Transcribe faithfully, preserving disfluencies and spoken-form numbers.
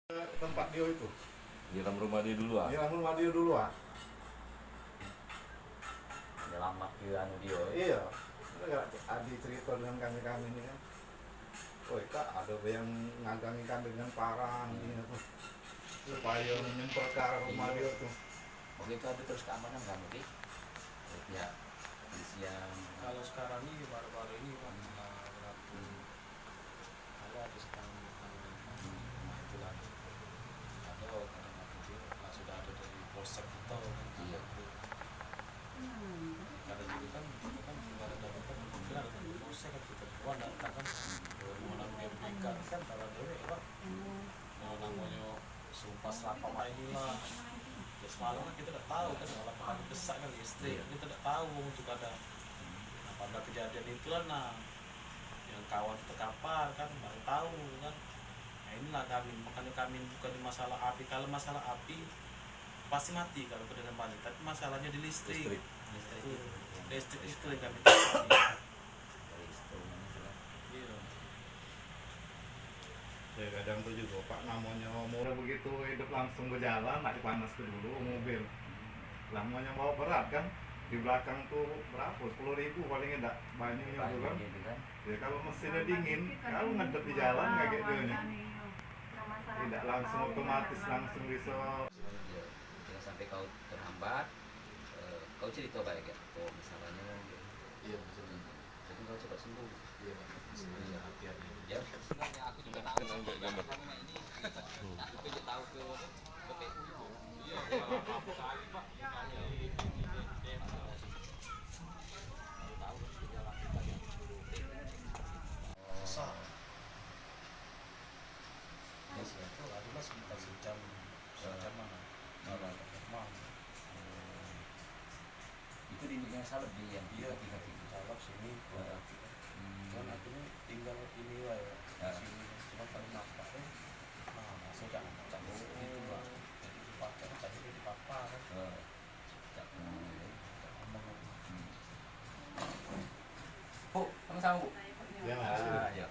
Tempat dia itu. Nyiram rumah dia dulu, ah? Nyiram rumah dia dulu, ah. Nyelamat ke anu dia, eh? Iya. Ade cerita dengan kami-kami ni kan. Oi, Kak, ada yang ngagangi kami dengan parang, hmm, gitu. Supaya nyemper ke arah rumah dia tu. Waktu itu ada terus keamanan kan, Ki? Ya, kepolisian. Kalau sekarang ini, baru-baru ini, Pak, hmm, setelah berapa, hmm, kalau ada sekarang, hmm, rumah itu lagi. Ada, kadang waktu itu, lah, sudah ada dari polsek kita, kan. Iya. Kadang juga kan, kita kan, ibarat kata kan, mungkin ada dari polsek kan, kita keluar datang kan, hmm, mau nang B M P K kan, kalau dewek, Pak. Hmm. Yang namanya sumpah serapah ini lah. Ya, semalam kan kita tak tahu kan, walaupun ada desak kan listrik, iya, kita tak tahu wong tu kadang. Nah, pada kejadian itulah, nah, yang kawan tu terkapar kan, baru tahu kan. Nah, inilah kami, makanya kami bukan di masalah api. Kalau masalah api, pasti mati kalau kena panik. Tapi masalahnya di listrik. Listrik. Listrik. Listrik itu yang kami tangani. Iya. Ya, kadang tu juga, Pak, namanya murah begitu, hidup langsung berjalan, nak dipanaske dulu mobil. Lah, namanya bawa berat, kan, di belakang tu berapa, sepuluh ribu paling tidak banyunya tu, kan. Banyunya tu, kan. Ya, kalau mesinnya dingin, kalau ngedep di jalan, kayak gitu, ya. Tidak langsung otomatis, langsung bisa. Jangan sampai kau terhambat, eh, kau cerita baik, ya. Oh, masalahnya. Iya, maksudnya. Jadi kau cepat sembuh. Iya, Pak. Iya, hati-hati. Ya. Sebenarnya aku juga tahu. Kenal juga gambar. Sama ini. Aku juga tahu ke, ke P U itu. Iya, berapa kali, Pak. Tahu kan, jalan kita yang suruh. Besar. Ya, sebenarnya adalah sekitar sejam, sejam mana? Kalau ada rumah. Itu di yang salep di yang. Iya, tiga, tiga, tiga. Salep sini, keluar lagi. Hmm. Cuman aku ni tinggal ini wae, ya. Sini. Cuma kalau nampak tu, nah, masuk dah, macam itu lah. Jadi dipakai, tadi dia dipapa kan. Heeh. Cak, hmm. Cak ngomong. Hmm. Bu, kamu sama, Bu? Ya, makasih. Ah, ya.